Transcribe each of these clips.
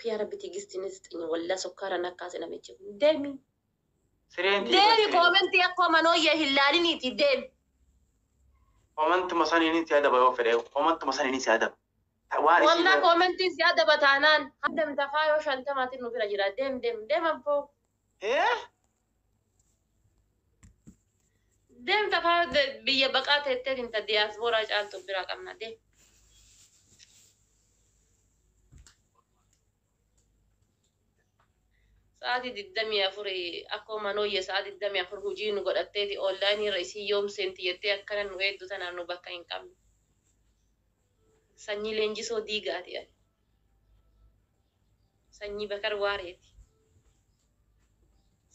Yaa Rabbi tigistiin sixinyi wallaa sukkaara nakkaase namichi kun. Deemi. Sireen tiyya bar Deemi siree. koomentii akkoo manooyyee hin laaliniiti deemi. Komantuma saniinin si adaba yoo fedhe komantuma saniinin si adaba. Ta waan isii Wallaa koomentiin si adaba taanaan. Deemta faayoo shantamaatiin nu bira jira. Deem deem deem abboo. Ee? Deemta faayoo biyya baqaa teetteetiin ta diyaaspooraa caaltu biraa qabna deem. Sa'aatii 24 akkoo manooyye sa'a 24 hujii nu godhatteeti onlaayinii irra isii yoom seenti jettee akkana nu eeddu tanaan nu bakka hin qabnu. Sanyii leenjisoo diigaati ani. Sanyii Bakar Waareeti.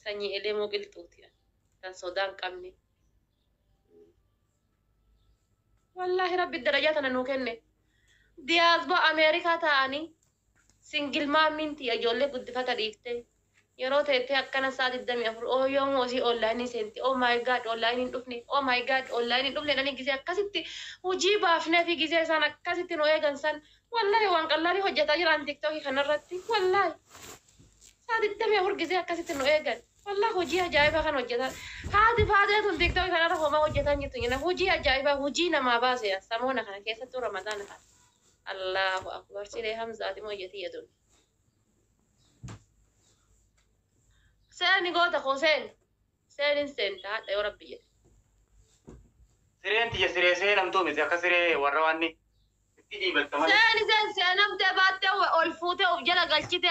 Sanyii Elemoo Qilxuuti ani. Tan sodaa hin qabne. Wallaahi Rabbi darajaa tana nuu kenne. Diyaasboo Ameerikaa taa'anii singil maammiin tiyya ijoollee guddifata dhiiftee yeroo teettee akkana sa'a 24 oh yoomuu osii onlaayinii seenti oh my god onlaayinii hin dhufne oh my god onlaayinii hin dhufne jedhanii gisee akkasitti hujii baafnee fi gisee isaan akkasitti nu eegan san wallaahi waan qallaalii hojjetaa jiran tiktookii kanarratti wallaahi sa'a 24 gisee akkasitti nu eegan wallaahi hojii ajaa'ibaa kan hojjetaa haati faatee tun tiktookii kanarra homaa hojjetaa hin jirtu jenna hojii ajaa'ibaa hojii namaa baase samoona kana keessattuu ramadaana kana. Allahu akbar siree hamzaati moo ija tiyya tun. Seeni goota koo seeni. Seenin seenta hadha yoo rabbi jedhe. Sireen tiyya siree seenamtuu miti akka siree warra waanni itti dhiibatta malee. Seeni seen seenamtee baattee ol fuutee of jala galchite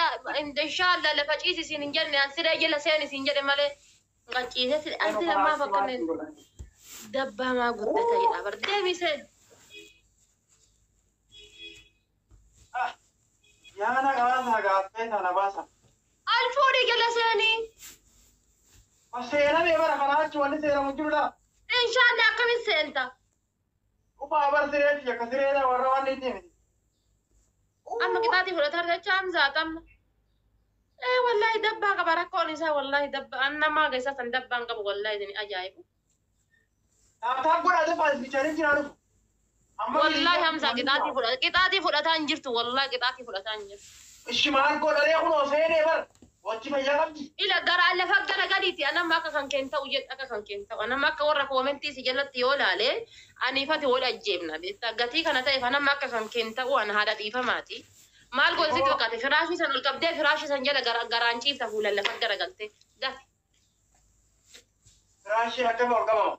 inshaallah lafa ciisi siin hin jenne an siree jala seeni siin jedhe malee qaciisee siree anti lammaaf akkana dabbaa maa guddata jedha bar deemi seen. Yaana baasaa gaaffee sana baasa. Al fuudhii jala seenii. Seenamee bara kanaa achi wanni seenamu hin jiru laa. Inshaallah akkamin seenta. Ufaa bar siree tiyya akka sireedha warra waan itti miti. Amma qixaatii fudhataa jecha Hamzaat amma. Ee wallaahi dabbaa qaba rakkoon isaa wallaahi dabba an namaa geessaa san dabbaan qabu wallaahi isin ajaa'ibu. Taap taap godhaa dafaa isbichaalee jiraa dhufu. Amma Wallaahi Hamzaa qixaatii fudhata qixaatii fudhataa hin jirtu wallaahi qixaatii fudhataa hin jirtu. Ishi maal godharee kunoo seenee bar wachi fayyaa qabdi. Ila gara lafa gara gadiiti anamma akka kan keen ta'u jedh akka kan keen ta'u anamma akka warra koomentii si jalatti yoo laale aniifati wal ajjeefna beektaa gatii kana ta'eef anamma akka kan keen ta'u an haadha dhiifamaati. Maal godhe sitti fakkaate firaashii san ol qabdee firaashii san jala gara garaan ciifta fuulan lafa garagaltee dafi. Firaashiin akkami ol qabama?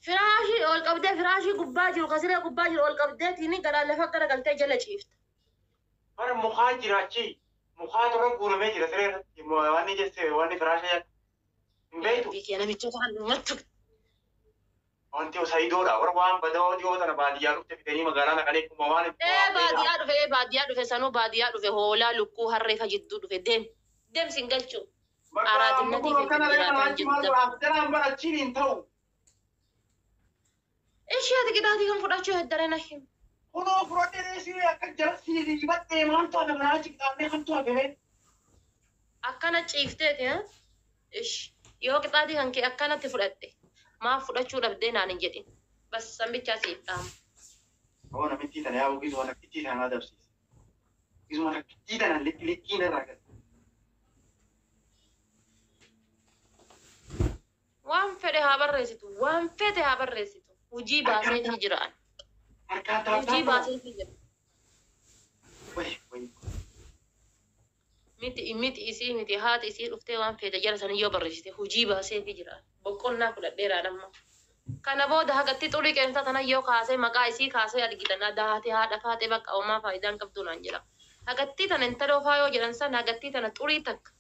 Firaashii ol qabdee firaashii gubbaa jiru ka siree gubbaa jiru ol qabdeetiin garaan lafa garagaltee jala ciifta. Bara mukaa jira achi. Mukaatu irra guuramee jira siree irratti. Wanni jesse wanni firaasha jala. Hin beektu. Rabbii kee namicha kan mattu. Wanti sayidoodha. Warra waan badaa dhiyoo tana baadiyyaa dhufte fidanii magaalaa naqanii akkuma waan itti Ee baadiyyaa dhufe ee baadiyyaa dhufe sanuu baadiyyaa dhufe hoolaa lukkuu harree fa jidduu dhufe deem deem sin galchuu. Bakka amma Araadinnatii kun fi akkana reefa jiraataan achi maal jidda. godhaaf jalaan bara achiin hin ta'u. Ishee ati qixaatii kan fudhachuu heddare na him. Kunoo fudhadhee siree akka jala sirii badhee maaltu hafe kanaa achi qixaannee kamtu hafe ree? Akkana ciifteeti ha? Ish yoo qixaatii kan kee akkanatti fudhatte maaf fudhachuu dhabdee naan hin jedhin. Bas san bichaa siif dhaama. Hoo namittii tana yaa gisuma takkittii tana adabsiisa. Gisuma takkittii tana likkii narraa gala. Waan fedhe haa barreessitu waan fete haa barreessitu hujii baaseefii jira ani. Harkaan taap Hujii taap godha. baaseefii jira. Wayi wayi. Miti miti isii miti haati isii dhuftee waan feete jala sanii yoo barreessite hujii baaseefii jira. Boqonnaa fudhadheeraan amma. Kana booda hagatti xurii qeensaa tana yoo kaasee maqaa isii kaasee argitan daate haadha faatee bakka homaa faayidaan qabdu naan jedha. Hagattii tana intaloo faayoo jedhan san hagattii tana xurii takka.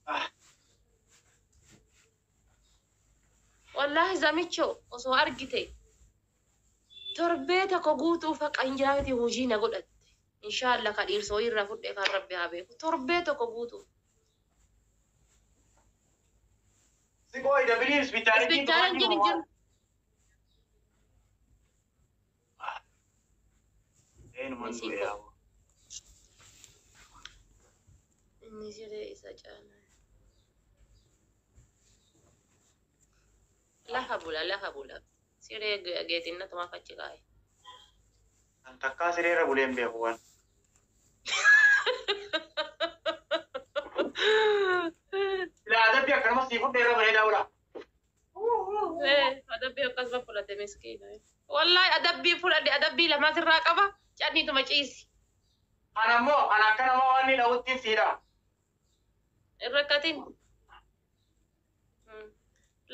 Ah. Wallaahi zamicho osoo argite torbee tokko guutuu faqa hin jiraamiti hojii na godhatte. Inshaallah ka dhiirsoo irraa fudhee kan rabbi haa beeku. Torbee tokko guutuu. Si qooyi dabilii isbichaalee Isbichaaleen hin jiru. Eenyumaan Nisii du'e koo. yaa. Inni siree isa caala. Lafa bula lafa bula. Siree geetinnatumaaf achi kaa'e. An takkaa sireerra bulee hin beeku waan. Silaa adabbii akkanuma sii fudhee irra bareedaa oolaa. Adabbii akkasuma fudhate miskiina. Wallaahi adabbii fudhadhe, adabbii lama sirraa qaba, canniituma ciisi. Ana immoo ana akka nama waan inni dha'uttiin siidha. Hin rakkatin.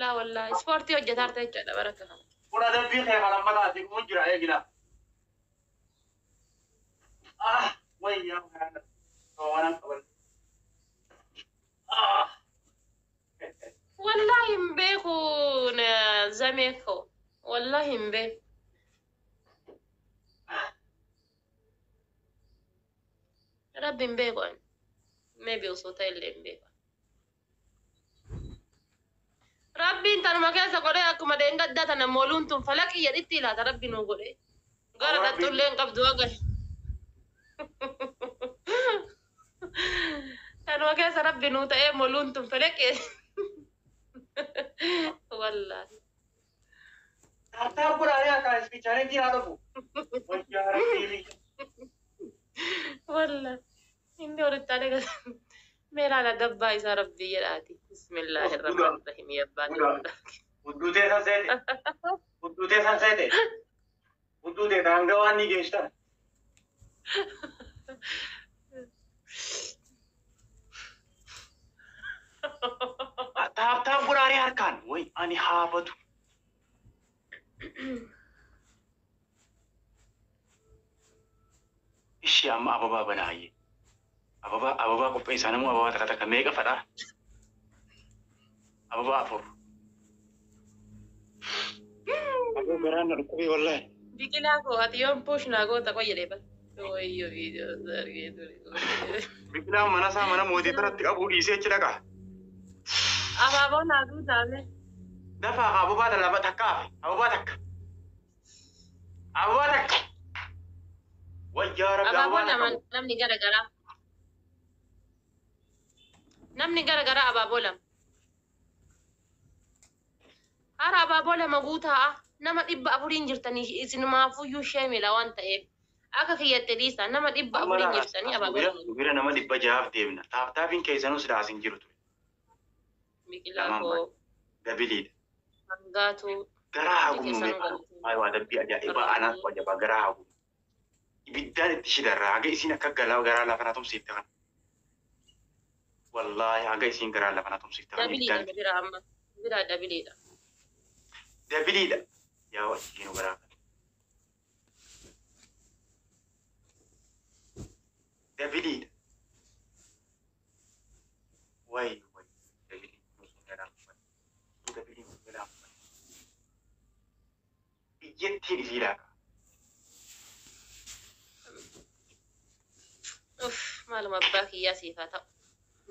Laa wallaahi ispoortii hojjetaa jirta jechuudha bara kana. Kun adabbii kee kan lammataa si kun jira eegila. Ah, wayyaa kana. Waan qaban. Ah. Wallaahi hin beeku zamee koo. Wallaahi hin beeku. Rabbi hin beeku ani. Maybe osoo ta'e illee hin beeku. Rabbiin tanuma keessa godhee akkuma deengaddaa tana mooluun tun falaqii jedhitti ilaata rabbi nuu godhee. Gara dhaxxullee hin qabdu agar. Tanuma keessa rabbi nuu ta'ee moluun tun falaqii. Wallaahi. Taaptaap godhaanii akka ispichaalee jiraa dhufu. Wayyaa rabbii. Wallaahi. Inni walitti adeega. Meelaan adabbaa isaa rabbii jedhaati. Bismillahirrahmanirrahim. Yabbaan. Hudduu teessan seete. Hudduu teessan seete. Hudduu teessa hanga waan ni geeshtan. Taaptaap godhaanii harkaan. Way ani haabatu. Ishee amma ababaa banaayyee. Ababaa ababaa qopheessaa namuu ababaa takka takka meeqa fadhaa? Ababaa afur. Aboo garaan na dhukkubee wallaahi. Biqilaa koo ati yoom push naa goota qoy jedhee bara. Wayyoo viidiyoo argee ture. Biqilaan mana isaa mana mootii biratti qabuu dhiisee achi dhaqa. Abaaboo naa guutaame. Dafaa ababaa tan lama takka hafe. Ababaa takka. Ababaa takka. Wayyaa rabbi Abaaboo ababaa lama takka. namni gara garaa. Namni gara garaa abaaboo lama. Hara abaaboo lama guutaa nama 400 jirtanii isinumaafuyyuu sheemila waan ta'eef. Akka kiyyatte dhiisa nama 400 jirtanii abaaboo lama. Bira nama 600 deemna. Taaptaapiin keessanuu sidaas hin jiru ture. Biqilaa Lamaan koo Dabiliidha. hangaatu Garaa hundi haguumu keessanuu mee. galatoomna. Maal waa dabbii ajaa'ibaa anaaf ajabaa garaa haguumu. Ibiddaan itti shidarraa haga isiin akka galaa garaa lafa na tumsiifte kana. Wallaahi haga isiin garaa lafa na tumsiifte kana Dabiliidha ibiddaan bira amma bira dabiliidha. Dabiliidha. Yaa wajjiin garaa kana. Dabiliidha. Way way dabilii garaa dabilii garaa biyyattiin isii laaka. Uff maaluma abbaa kiyyaa siif haa ta'u.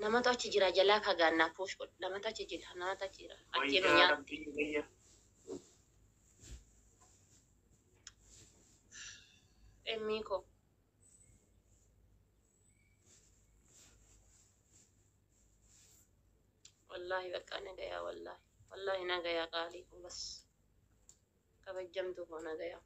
Namatu achi jira jalaa kagaannaa push godhu. Namatu achi jira namatu achi jira. Achi nu Wayyaa nyaatti. rabbii wayyaa. Emmii koo. Wallaahi bakka nagayaa wallaahi. Wallaahi nagayaa qaalii koo bas. Kabajamtuu koo nagayaa.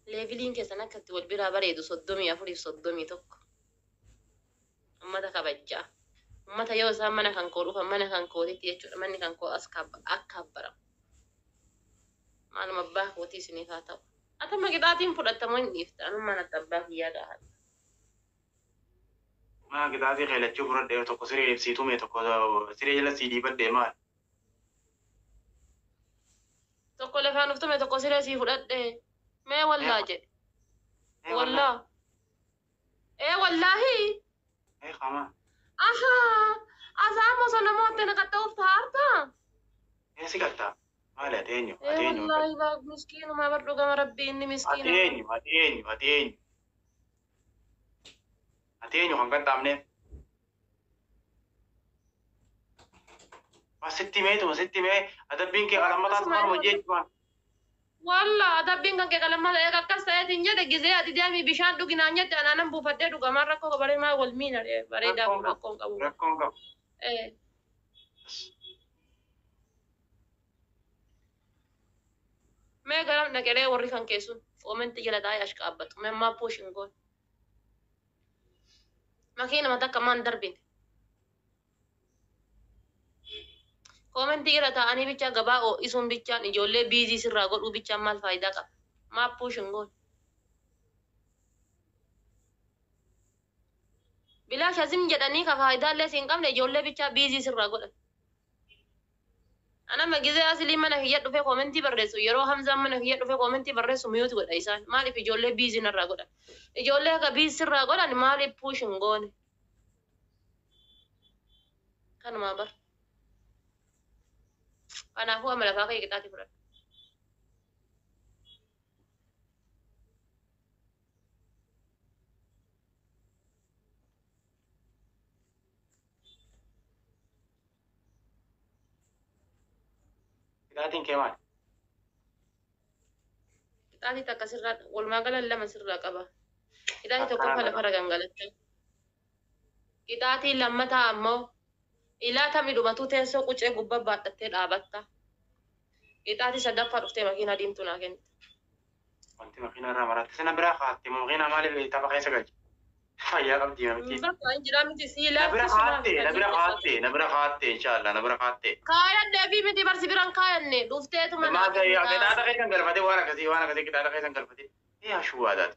Leeviliin keessan akka itti wal biraa bareedu 34 fi 31. Ummata kabajjaa. Ummata yoo isaan mana kan koo dhufan mana kan kootitti jechuudha. Manni kan koo as akka abbaramu. Maaluma abbaa kootii isiniif haa ta'u. Atama qixaatiin fudhattamoo hin dhiifta. Anummaan atta abbaa kiyyaa gahaadha. Maa qixaatii keelachuu fudhadhee tokko siree ibsiituu mee tokko siree jala sii dhiibadhee maal? Tokko lafaan uftume tokko siree sii fudhadhe. Mee wallaa jedhe. Wallaa. Ee wallaahi. Ee qaamaa. Ahaa. Asaam osoo namoota na qaxxa'uuf taa'arta. Ee si qaxxaa. Maali ati eenyu? Ee Ati eenyu? wallaahi baa miskiinuma bar dhugama rabbii inni Ati miskiina. eenyu? Ati eenyu? Ati eenyu? Ati eenyu kan qaxxaamneef? Sitti meetuma sitti mee adabbiin kee qalammataa Akkasuma tumaan yeroo hojii jechuudha. Walla adabbiin kan kee qalammaa ta'e akkas ta'eetiin jedhe gizee ati deemii bishaan dhuginaan jette anaanan buufadhee dhugamaan rakkoo qabaree maa wal miina bareedaa Rakkoon kun qabu. rakkoon qabu. Rakkoon qabu. Ee. Mee garam dhaqelee warri kan keessun koomenti jala taa'ee ashqaabbatu. Mee ammaa push hin goone. Makiinama takka maan darbine. Koomentii irra taa'anii bichaa gabaa ho'isuun bichaan ijoollee busy sirraa godhuu bichaan maal faayidaa qaba? Maaf push hin goone? Bilaasha zim jedhanii ka faayidaallee si hin qabne ijoollee bichaa busy sirraa godhan. An amma gizee asilii mana kiyya dhufee koomentii barreessu yeroo Hamzaan mana kiyya dhufee koomentii barreessu mute godha isaan. Maaliif ijoollee busy narraa godhan? Ijoollee akka busy sirraa godhan maaliif push hin goone? Kanumaa bar. Kanaafuu amma lafaa ka'ii qixaatii fudhadhu. Qixaatiin kee maali? Qixaatii takka sirraa walumaa gala lama sirraa qaba. Qixaatii tokkoffaa lafarra gangalatta. Qixaatii lammataa ammoo ilaa tamni dhumatuu teessoo qucee gubbaa baadhattee dhaabatta. Qixaatii sadaffaa dhuftee makiinaa diimtuu naa kennita. Wanti makiinaa irraa maratte sana biraa kaatte moo makiinaa maaliif tapha keessa galche? Fayyaa qabdi namichi. Bakka hin jiraa miti sii Na bira laafti kaatte, na bira kaatte, na bira kaatte inshallah na bira kaatte. Kaayannee fi miti barsi biran kaayanne dhufteetuma naa Maal ta'e kennitaa. qixaaxa keessan galfatee waan akkasii waan akkasii qixaaxa keessan galfatee. Ee hashuu waadaati.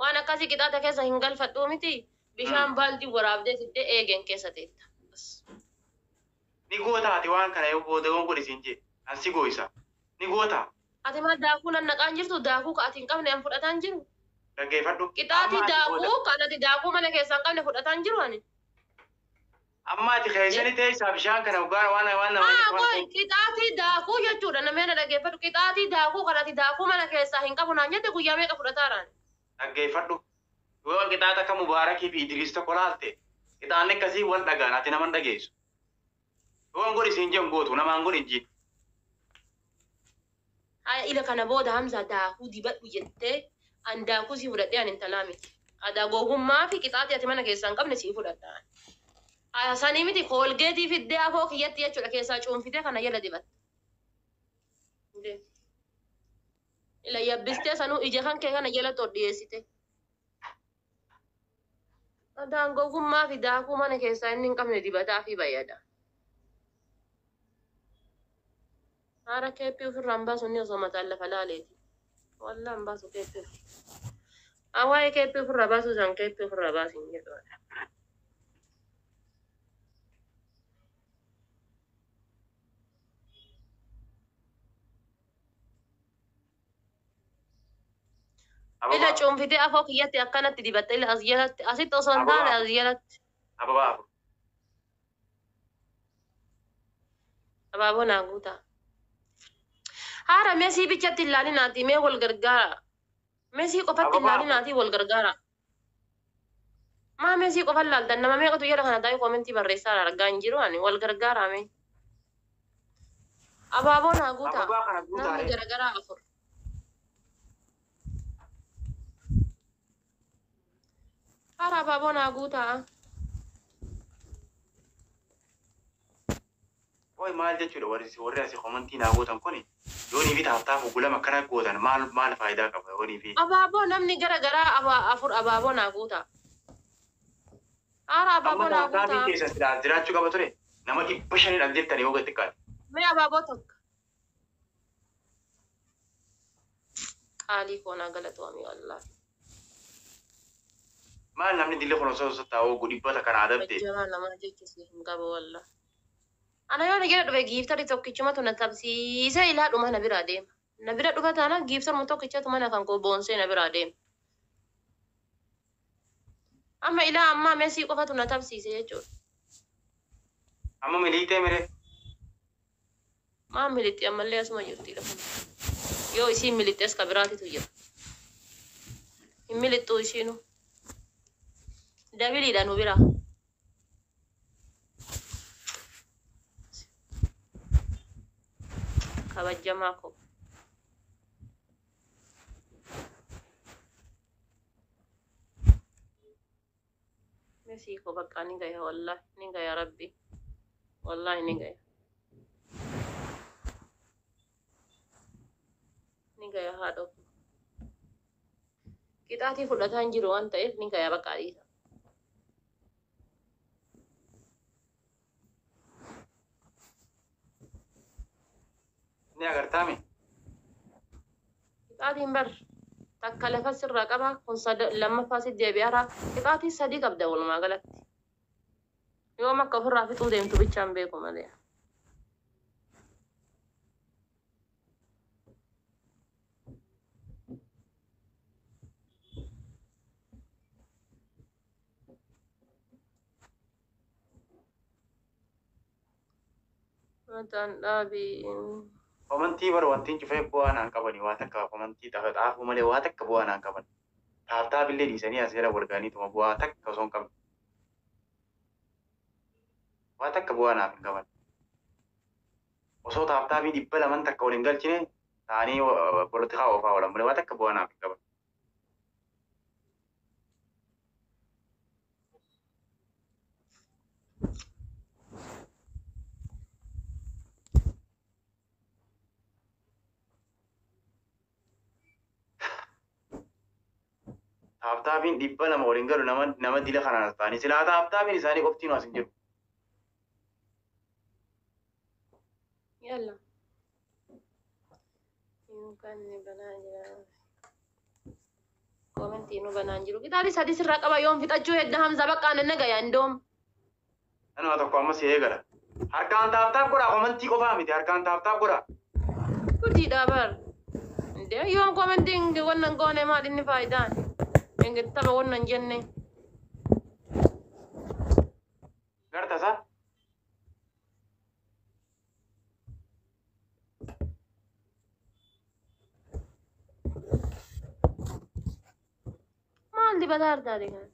Waan akkasii qixaaxa keessa hin galfadhuu miti bishaan baaldii waraabdee fiddee eegen keessa teetta. Bas. Ni gootaati waan kana yoo booda yoon godhe siin jee. An si gooysa. Ni gootaa. Ati maal daakuu nan naqaan jirtu daakuu ka ati hin qabne an fudhataan jiru. Dhaggeeffadhu. Qixaatii Amma ati booda. daakuu kan ati daakuu mana keessaa hin qabne fudhataan jiru ani. Amma ati keessani teessaa bishaan kana dhugaa waan waan nama Haa qoy qixaatii daakuu jechuudha namni na dhaggeeffadhu qixaatii daakuu kan ati daakuu mana keessaa hin qabu naan jette guyyaa meeqa fudhataaraan. Dhaggeeffadhu. Yoo qixaaxa akka Mubaarakii fi Idriis tokko laalte qixaanni akkasii wal dhagaan ati nama hin dhageessu. Yoon godhi siin jeen gootu namaan godhi hin jeen. Haya ila kana booda Hamza daakuu dibadhu jettee an daakuu sii fudhadhee an intalaa miti. Adaa gowwummaa fi qixaatii ati mana keessaa hin qabne sii fudhadha. Haya sanii miti koolgeetii fiddee afoo kiyyatti jechuudha keessaa cuunfitee kana jala dibatta. Ila yabbistee sanuu ija kan kee kana jala ol dhiyeessite. Adaan gowwummaa fi daakuu mana keessaa inni hin qabne dibataa fi bayyada. Haara keeppii ofirraa hin baasu inni osoo mataan lafa laaleeti. Wallah hin baasu keeppii. Waa'ee keeppii ofirraa baasuu isaan keeppii ofirraa baasi hin jedhu. Ila cuunfitee afoo kiyyatti akkanatti dibatta ila as jalatti asitti osoo hin taane as jalatti. Ababaa afur. Abaaboo naa guutaa. Haara meesii bichatti hin laalinaati mee wal gargaara. Meesii qofatti hin laalinaati wal gargaara. Maa meesii qofa laaltan nama meeqatu jala kana taa'ee koomentii barreessaa argaa hin jiru ani wal gargaara mee. Abaaboo naa guutaa. Ababaa kana guutaa. Namni garagaraa afur. Haara abaaboo naa guutaa. Oi maal jechuudha warri asii koomentii naa gootan kuni yoonii fi taaftaaf gulama akkana gootan maal maal faayidaa qaba yoonii fi. Abaaboo namni garagaraa afur abaaboo naa guutaa. Haara abaaboo naa Amma guutaa. Keessa silaa jiraachuu qaba ture nama 500 as jirtanii yoo gadi xiqqaate. Mee abaaboo tokko. Qaalii koo naa galatoomii wallaahi. Maal namni dilli kun osoo osoo taa'uu dhibbata kana adabde. Jabaa namaa jechisiif hin qabu wallaahi. Ana yoo na jala dhufe giiftari tokkichumatu na tabsiisee ilaa dhuma na biraa deema. Na bira dhufa taanaan giiftaruma tokkichatu mana kan koo boonsee na biraa deema. Amma ilaa ammaa meesii qofatu na tabsiise jechuudha. Amma miliitee miree? Maa milixxi ammallee asuma jirti lafa. Yoo isiin milixxees ka biraatitu jira. Hin milixxuu ishiinu. Dabiliidha nu biraa. Kabajamaa koo. Mesii koo bakka ni gaya wallahi ni gaya rabbi. Wallahi ni gaya. Ni gaya haadha koo. Qixaatii fudhataa hin jiru waan ta'eef ni gaya bakka adiisa. Agartaami? Qixaatiin bar takka lafa sirraa qaba kun lammaffaa si deebi'aara. Qixaatii sadii qabda walumaa galatti. Yoom akka ofirraa fixuu deemtu bichaan beeku malee. Mataan dhaabii. Komantii bar wantiin cufee bu'aa naan qabani waa takka komantii xaafuu malee waa takka bu'aa naan qaban. Taaptaap illee dhiisanii as jala wal ga'aniituma bu'aa takka osoo hin qabne. Waa takka bu'aa naaf hin qaban. Osoo taaptaapii 200 takka waliin galchine ta'anii polotikaa oofaa oolan malee waa takka bu'aa naaf hin qaban. Taaptaapiin 200 waliin galu nama dila kanaan as ta'anii silaa taaptaapiin isaanii qoftiin as hin jiru. Yalla. Yookaan banaa jira. Komentii nu banaan jiru. Qixaatii sadii sirraa qaba yoom fixachuu hedda Hamza bakka aannan nagaya indoom. Nama tokko amma si eegala. Harkaan taaptaap godhaa komantii qofaa miti harkaan taaptaap godhaa. Guddiidha bar. Indee yoom komentiin wannan goone maal inni faayidaan? Inni tapha wannan jenne. Garta isaa? Maal dibataa artaate kan?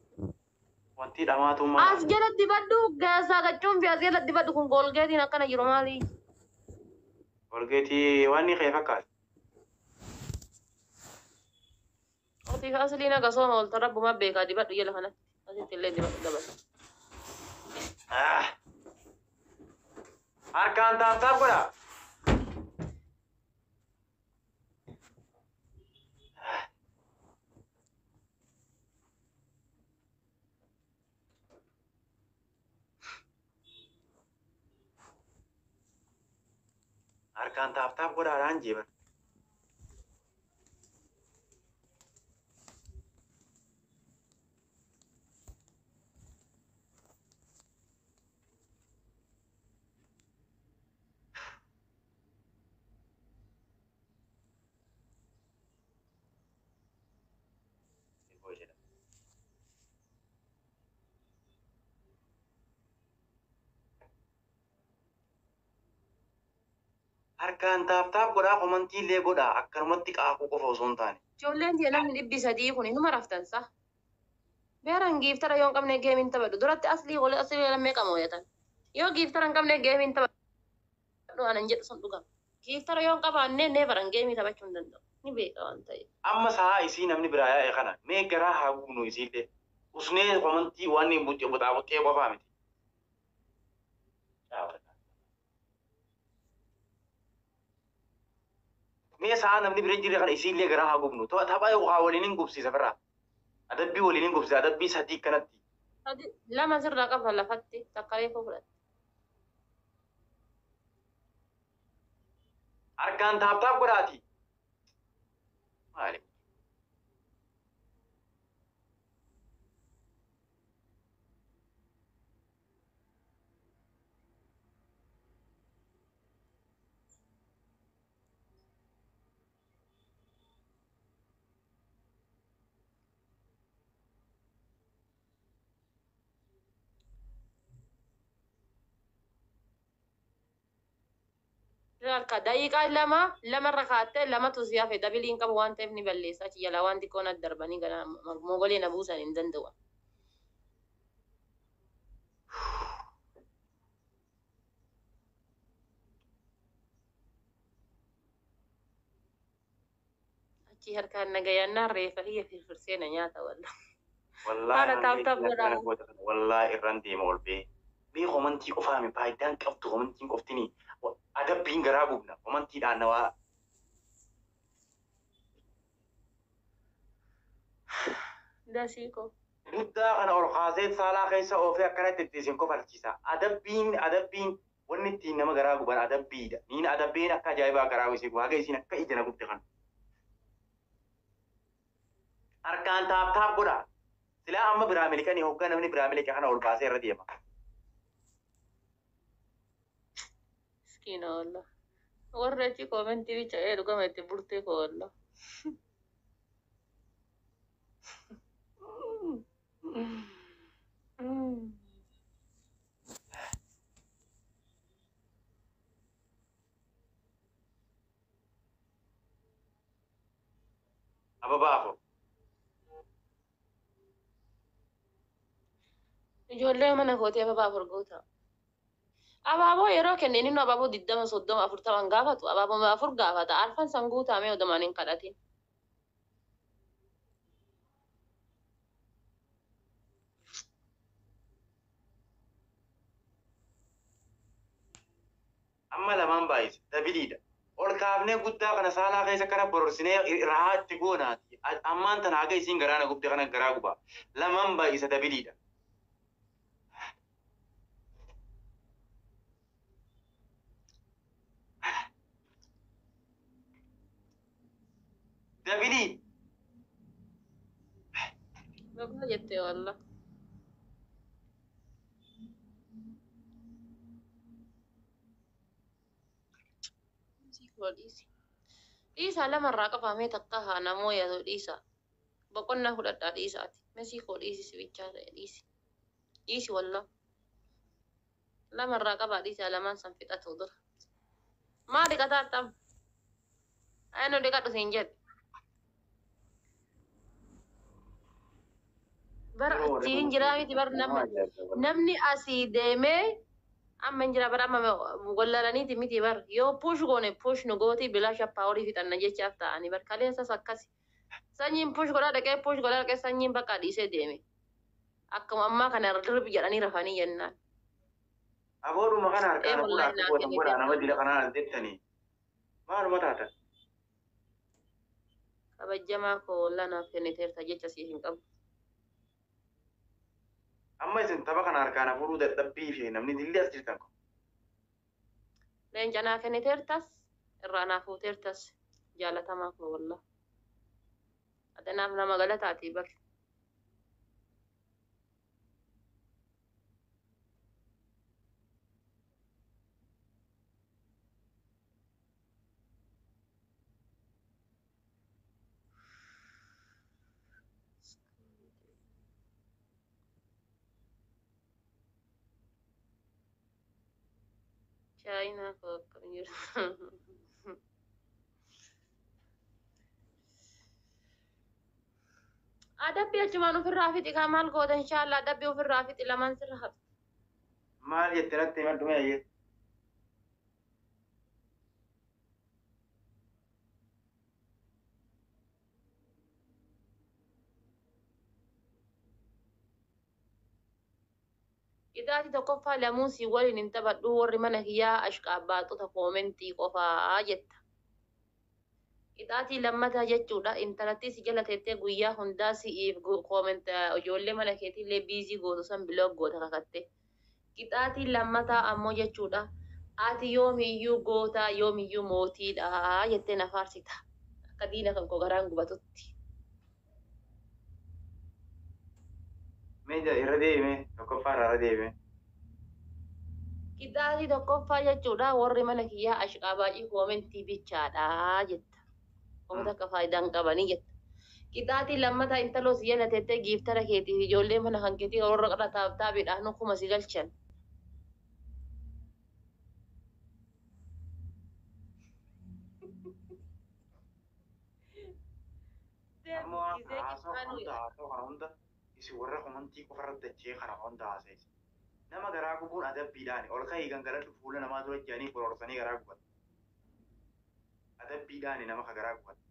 Wanti dhamaatu maal? As jala dibadhu keessaa gachuun fi as jala dibadhu kun golgeetiin akkana jiru maali? Golgeetii waan ni kee fakkaata. Otiif asliin akka sooma oolta rabbuma beekaa dibadhu jala kanatti. Asitti illee dibadhu dabala. Harkaan taaptaap godhaa. Harkaan taaptaap godhaadhaan jeeban. Harkaan taaptaap godhaa komantii illee godhaa akkanumatti qaaquu qofa osoo hin taane. Ijoolleen tiyya namni 300 kun inuma raftansa. Beeran giiftara yoo hin qabne geemiin taphadhu. Duratti aslii wali aslii lammee qama hojjetan. Yoo giiftara hin qabne geemiin taphadhu anan jedhu sun dhugama. Giiftara yoo hin qabaanne neefaran geemii taphachuu hin danda'u. Ni beeka waan ta'eef. Amma sa'a isii namni biraa yaa'e kana mee garaa haa gubnu isiillee. Usnee komantii waan hin buxxee buxaa buxxee qofaa miti. Mee sa'a namni bira hin jirre kana isiillee garaa haa gubnu. Tapha waa waliin hin gubsiisa firraa. Adabbii waliin hin gubsiisa. Adabbii sadii kanatti. Lama sirraa qaba lafatti takka reefuu fudhatte. Harkaan taaptaap godhaati. Maali? Harka daqiiqaa lama lamarra kaattee lamatu si hafe dabiliin qabu waan ta'eef ni balleessa achi jalaa waan xiqqoo natti darbanii gara mogolee na buusan hin danda'u. Achi harkaan nagayannaa reefa kiyya firfirsee na nyaata walla. Wallaahi wallaahi irraan deema ol bee. Mee komantii qofaami faayidaan qabdu komantiin qoftini adabbiin garaa gubna komantiidhaan nawaa. Dasii koo. Guddaa kana ol kaasee saalaa keessa oofee akkanatti itti isin kofalchiisa. Adabbiin adabbiin Wanni ittiin nama garaa guban adabbiidha. Niin adabbiin akka ajaa'ibaa garaa isii guba. Haga isiin akka ija na gubde kana. Harkaan tap tap godha. Silaa amma biraa miliqanii hoggaa namni biraa miliqe kana ol baasee irra deema. Miskiina wallah. Warri achi koomentii bicha ee dhugama itti burtee koo wallah. Ababaa 4. Ijoollee mana kootii ababaa 4 goota. Abaaboo yeroo kenne inni abaaboo 20, 30, 40 gaafatu, abaaboo 4 gaafata. Arfan san guutamee odomaan hin kadhatin. Amma lamaan baay'ise. Dabiliidha. Ol kaafnee guddaa kana saalaa keessa kana bororsinee rahaa itti goonaati. Ammaan tana haga isiin garaa na gubde kana garaa gubaa. Lamaan baay'isa dabiliidha. Dabilii. Dhugaa jettee wallah. Dhiisi. Dhiisaa, lamarraa qabamee takka haa namoo yaadu dhiisaa. Boqonnaa fudhadhaa dhiisaati. Mesii koo dhiisi, si bichaa ta'e dhiisi. Dhiisi wallah. Lamarraa qabaa dhiisaa, lamaan san fixatu dura. Maa dhiqataa tam? Ayinu dhiqadhu siin jedhe. Bara achi hin jiraa miti bar, namni asii deemee amma hin jira bara, amma wallalaniiti miti bar. Yoo push goone push nu gooti, bilaasha paaworii fixanna jechaaf ta'anii bar. Kaleessas akkasi. Sanyiin push godhaa dhaqee, push godhaa dhaqee, sanyiin bakka dhiisee deeme. Akkuma ammaa kana dirbi jedhanii rafanii jennaan. Aboodhuma kana Ee harkaan wallahi fuudha akka naa gootan godhaa nama kenniteerta. dila kanaan as jettanii. Maaluma taatan? Kabajamaa koo, wallaa naaf kenniteerta, jecha siif hin qabu. Amma isin tapha kana harkaan fuudhuu dadhabbii fi namni dilli as jirtan kun. Leenca naa kenniteertas, irraa naa fuuteertas, jaalatamaa koo wallaa. Ati naaf nama galataatii bar. Chaayinaa koo, akkam jirtu? Adabbii achumaan ofirraa fixi kaa, maal goota? Inshaallah adabbii ofirraa fixi, lamaan sirra hafti. Maal jette natti himadhu mee ayyee? Qixaatii tokkoffaa, lamuu si waliin hin taphadhu, warri mana kiyyaa ashqaabbaaxota koomentii qofaa jetta. Qixaatii lammataa jechuudha, intalattii si jala teettee guyyaa hundaa si'iif comment ijoollee mana keetiillee busy gootu san block goota kakatte. Qixaatii lammataa ammoo jechuudha, ati yoomiyyuu goota, yoomiyyuu mootiidha jettee na faarsita. Akka diina kan koo garaan gubatutti. Mee irra deebime, tokkoffaa irra deebime. Qixaatii tokkoffaa jechuudha, warri mana kiyyaa ashqaabaacii koomentii bichaadha jetta. Uummata akka faayidaan qabanii jetta. Qixaatii lammataa, intaloo si jala teettee giiftara keetiif ijoollee mana kan keetii warra qara taabtaabiidhaan kuma si galchan. Amma waan kana haasa'u kana hunda, haasa'u kana hunda, isin warra komantii qofa irratti dachee kana hunda haasa'e. Nama garaa gubuun adabbiidhaani. Ol ka'ii gangaladhu fuula namaa dura jedhanii bororsanii garaa guban. Adabbiidhaani nama ka garaa guban.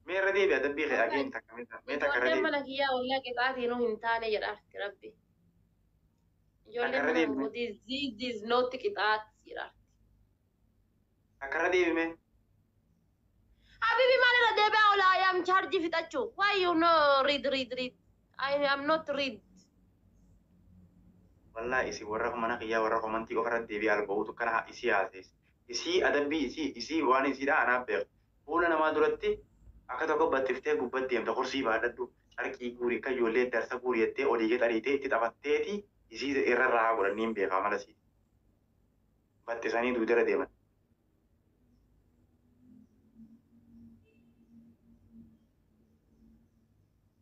Mee irra deebi adabbii kee ageen takka mee takka irra Ijoolleen deebi. mana kiyyaa wallaa qixaatiin hin taane jedhaarti rabbi. Ijoolleen Takka irra mana deebi mee. kootii this is not qixaat jedhaarti. Takka irra deebi mee. Habibi maalirra deebi'aa ola? I am charge fixachuu. Why you no read, read, read? I am not read. Wallaahi isin warra mana kiyyaa warra komantii qofa irratti deebi'ee alba'uutu kana isii haaseessa. Isii adabbii isii isii waan isiidha anaaf beeku. Fuula namaa duratti akka tokko battiftee gubbatti deemta, kursii baadhadhu, carqii guuri, akka ijoollee darsa guuri jettee olii gad ariitee itti taphatteeti isii irra raa godhan niin beekaa mala isii. Battisanii duudara deeman.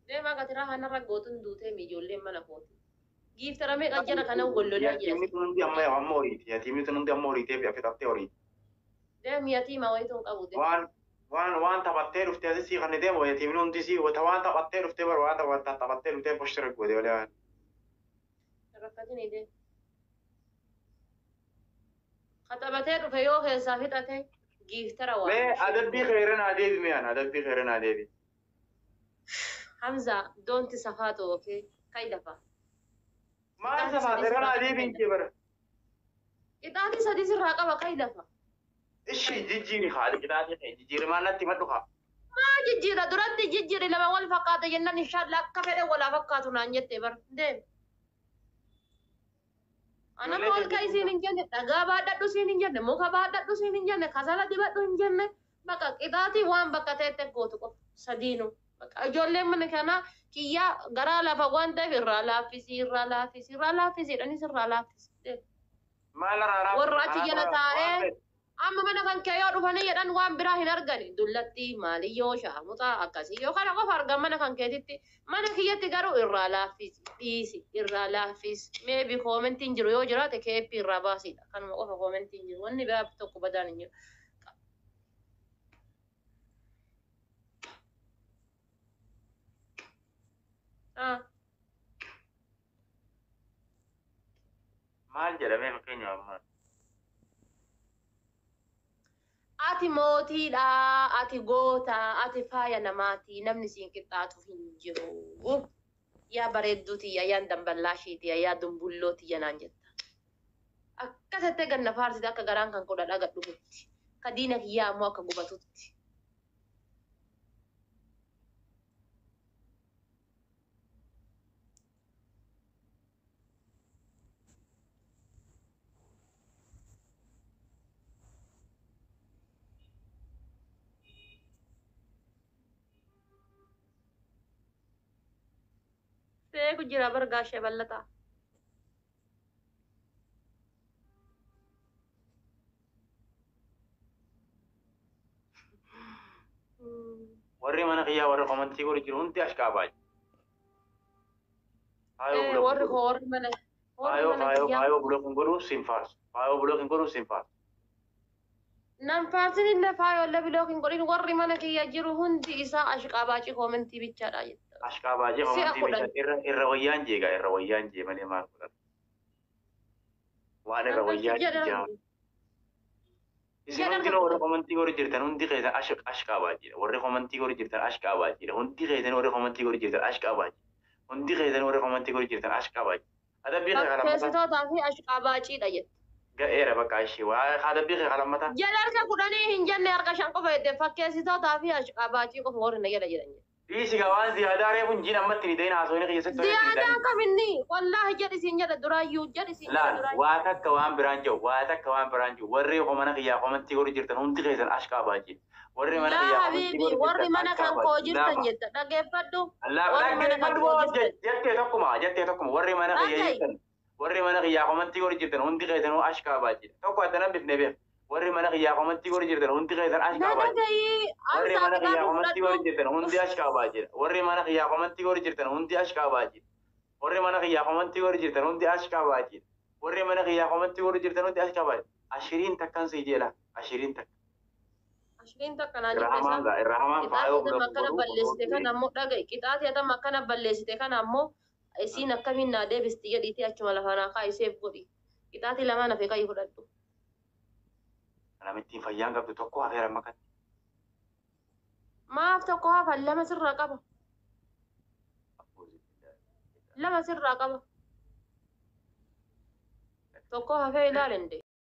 Deemaa gatiraa kanarra gootuun duutee ijoolleen mana kooti. Giiftaramee qajjara kana gollolaa jira. Yatiimni tun hundi amma amma horiiti. Yatiimni tun hundi amma horiitee fi afixattee horiiti. Deem, yatiima wayituun qabu deem. Waan taphattee dhuftee asii kan deemu yatiimni hundi sii waan taphattee dhuftee bar waan taphattee dhuftee poshtira goote malee waan. Rakkatinii deem. Kaxabatee dhufe yoo keessaa fixate giiftara waa. Mee adabbii keera naa deebi, mee ana adabbii keera naa deebi. Hamza, don't safaatu, okay? Kai lafa. Maal safaate naa deebiin kee bara. Qixaatii sadii sirraa qaba, kai lafa. Ishi jijjiiri haali qixaatii kee jijjiiri, maal natti madhu haa. Maa jijjiira? Duratti jijjiiri, lama wal fakkaata jennaan inshallah akka fedhe walaa fakkaatu naan jette bar. Deem. Anama ol ka'ii siin hin jenne, dhagaa baadhadhu siin hin jenne, muka baadhadhu siin hin jenne, kasala dibadhu hin jenne, bakka qixaatii waan bakka ta'etti gootu qofa sadiinu. Bakka ijoolleen mana kanaa kiyyaa garaa lafa waan ta'eef irraa laaffisi, irraa laaffisi, irraa laaffisi jedhanis irraa laaffisi. Deem. Maal araaraa. Warra achi jala taa'ee amma mana kan kee yoo dhufanii jedhan waan biraa hin argani. Dullatti maaliyyoo shaamuxaa akkasii yoo kana qofa argan mana kan keetitti. Mana kiyyatti garuu irraa laaffisi, dhiisi, irraa laaffisi. Maybe koomentiin jiru yoo jiraate keeppii irraa baasidha. Kanuma qofa koomentiin jiru. Wanni biraa tokko badaan hin jiru. Ah. Maal jedhamee fakkeenyaaf amma. Ati mootiidha, ati goota, ati faaya namaati, namni siin qixxaatu hin jiru. Yaa bareedduu tiyya, yaa damballaashii tiyya, yaa dumbulloo tiyya naan jetta. Akkasitti ganna faarsite akka garaan kan koo dhadhaa gad dhugutti. Ka diina kiyyaa ammoo akka gubatutti. Seeku jira bar gaashee bal'ataa. Warri mana kiyyaa warri komantii godhu jiru hundi ashqaabaa. Faayoo Warri buloo koo warri mana warri faayoo mana faayoo kiyyaa. Faayoo buloo kun godhu siin faarsu. Faayoo buloo kun godhu siin faarsu. Nan faarsin illee, faayoo block hin godhin, warri mana kiyya jiru hundi isaa ashqaabaacii koomentii bichaadha jetta. Ashqaabaa jee Si'a komantii 10. bicha irra irra wayyaan jeegaa irra wayyaan jee malee maal godhan. Waan irra Nan wayyaan jedha. jee. Isin Jedha hundinuu warri komantii godhu jirtan hundi keessan ashqaabaa jedha. Warri komantii godhu jirtan ashqaabaa jedha. Hundi keessan warri komantii godhu jirtan ashqaabaa jedha. Hundi keessan warri komantii godhu jirtan ashqaabaa jedha. Adabbii kee kalammataa Fakkeessitootaa fi ashqaabaaciidha jette. Ga'eera bakka ishee waa adabbii kee kalammataa. Jala harka 10 hin jenne, harka 5 qofa jette, fakkeessitootaa fi ashqaabaacii qofa warri na jala jedhan. Dhiisi gaa, waan ziyaadaa reefu hin jiin ammatti ni ta'in haasawni keessatti Ziyaadaan kaminni wallaahi jedhi siin jedha duraayyuu, jedhi siin jedha Laal, duraayyuu. waa takka waan biraan jiru, waa takka waan biraan jiru, warri mana kiyyaa komantii godhu jirtan hundi keessan ashqaabaa jedha. Warri mana Laa kiyyaa komantii habiibi, godhu warri jirtan mana kan ashqaabaa koo jirtan lama. jetta, dhageeffadhu. Lama Warri mana kan dhaggeeffadhu koo jirtan. Jettee tokkuma, jettee tokkuma, warri mana kiyya Dhaga'i. jirtan, warri mana kiyyaa komantii godhu jirtan hundi keessanuu ashqaabaa jedha. Tokko adda nan bifne beek. Warri mana kiyyaa komantii godhu jirtan hundi keessan Na ashqaabaa jedha. dhaga'i. Warri Ansaa mana kiyyaa qixaatii komantii godhu fudhadhu. jirtan hundi ashqaabaa jedha. Warri mana kiyyaa komantii godhu jirtan hundi ashqaabaa jedha. Warri mana kiyyaa komantii godhu jirtan hundi ashqaabaa jedha. Warri mana kiyyaa komantii godhu jirtan hundi ashqaabaa jedha. Ashiriin takkan sii jedha. Ashiriin takka. Ashiriin takka naa Irra jette hamaan isaa. gaa irra hamaan Qixaatii faayoo atama buloo akkana godhu balleessite kana ammoo dhaga'i. Qixaatii atama akkana balleessite kana ammoo isiin akkamiin naa deebisti jedhiitii achuma lafa naa kaa'i, seef godhi. Qixaatii lamaan hafe ka'ii fudhadhu. Namittiin fayyaan qabdu tokko hafeera makatti. Maaf tokko hafan? Lama sirraa qaba. Lama sirraa qaba. Tokko hafee ilaalende.